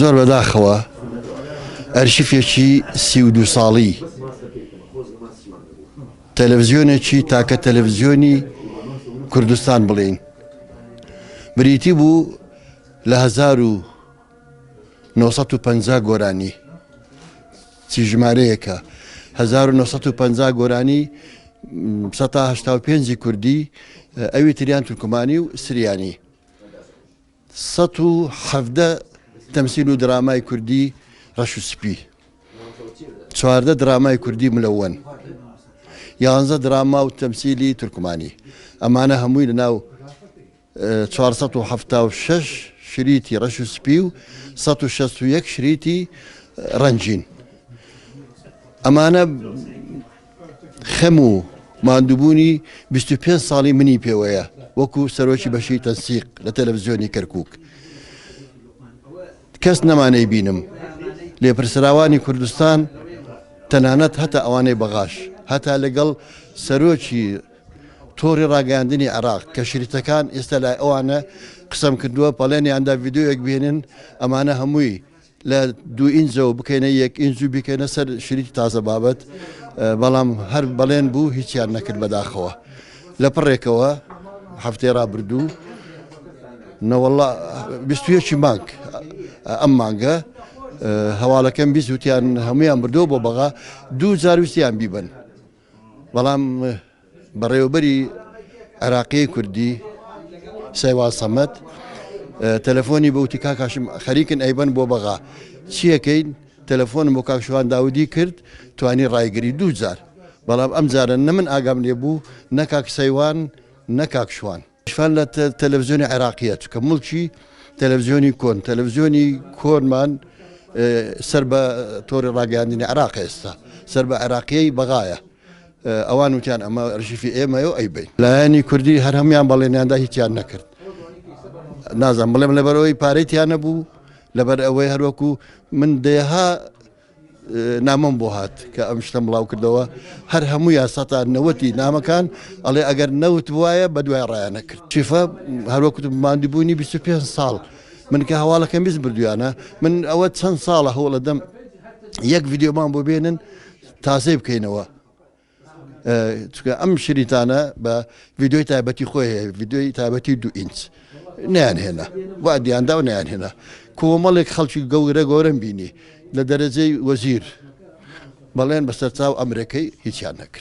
زۆر بەداخەوە ئەرشیفێکی 32 ساڵی تەلەڤزیۆنێکی تاکە تەلەڤزیۆنی کوردستان بڵێین بریتی بوو لە 1950 گۆرانی چی ژمارەیەکە 1950 گۆرانی 185 کوردی ئەوی تریان تورکمانی و سریانی 117 تەمسیل و درامای کوردی ڕەش و سپی 14 درامای کوردی ملەوەن یانزە دراما و تەمسیلی تورکمانی ئەمانە هەمووی لەناو 476 شریتی ڕەش و سپی و 161 شریتی ڕەنگین ئەمانە خەم و ماندووبوونی 25 ساڵی منی پێوەیە وەکو سەرۆکی بەشی تەنسیق لە تەلەڤزیۆنی کەرکک کەس نەمانەی بینم لێپرسراوانی کوردستان تەنانەت هەتا ئەوانەی بەغاش هەتا لەگەڵ سەرۆکی تۆڕی ڕاگەیاندنی عێراق کە شریتەکان ئێستا لای ئەوانە قسەم کردووە پەڵێنیاندا ڤیددیوەک بێنن ئەمانە هەمووی لە دوو ئینجەوە بکەینە یەک ئینج و بیکەینە سەر شریتی تازە بابەت بەڵام هەر بەڵێن بوو هیچیان نەکرد بەداخەوە لە پڕێکەوە هەفتەی ڕابردوو نەوەڵا بیستویەکی مانگ ئەم مانگە هەواڵەکەم 20 وتیان هەمویان بردووە بۆ بەغا دوو جار ویستیان بیبن بەڵام بەڕێوەبەری عێراقیی کوردی سەیوان سەمەد تەلەفۆنی بۆ وتی کاک هاشم خەریکن ئەیبەن بۆ بەغا چیەکەین تەلەفۆنم بۆ کاک شوان داودی کرد توانی ڕایگری دوو جار بەڵام ئەم جارە نە من ئاگام لێ بوو نە کاک سەیوان نە کاک شوان. شوان لە تەلەڤزیۆنی عێراقیە چونکە موڵکی تەلەڤزیۆنی کۆن تەلەڤزیۆنی کۆنمان سەر بە تۆری ڕاگەیاندنی عێراق ئێستا سەر بە عێراقیەی بەغایە ئەوان وتیان ئەمە ئەرشیفی ئێمەیە و ئەیبەین لایەنی کوردی هەر هەموان بەڵێنیاندا هیچیان نەکرد نازانم بڵێم لەبەرئەوەی پارەی تیا نەبوو لەبەر ئەوەی هەروەکو من دەیەها نامەم بۆ هات کە ئەم شتەم بڵاو کردەوە هەر هەموو یاساتا نەوەتی نامەکان ئەڵێ ئەگەر نەوت بواە بە دوای ڕایان نەکرد چیفە هەروەکو ماندووبوونی 25 ساڵ من کە هەواڵەکەم 20 بردویانە من ئەوە چەند ساڵە هەوڵە دەم یەک ڤیددیومان بۆ بێنن تازەی بکەینەوە چونکە ئەم شریتانە بە ڤیددیۆی تایبەتی خۆی هەیە ڤیددیۆی تایبەتی دو ئینچ نیان هێنا وادیاندا و نیان هێنا کۆمەڵێک خەڵکی گەورە گەورەم بینی لە دەرەجەی وەزیر بەڵێن بەسەر چاو ئەمرەکەی هیچیان نەکرد.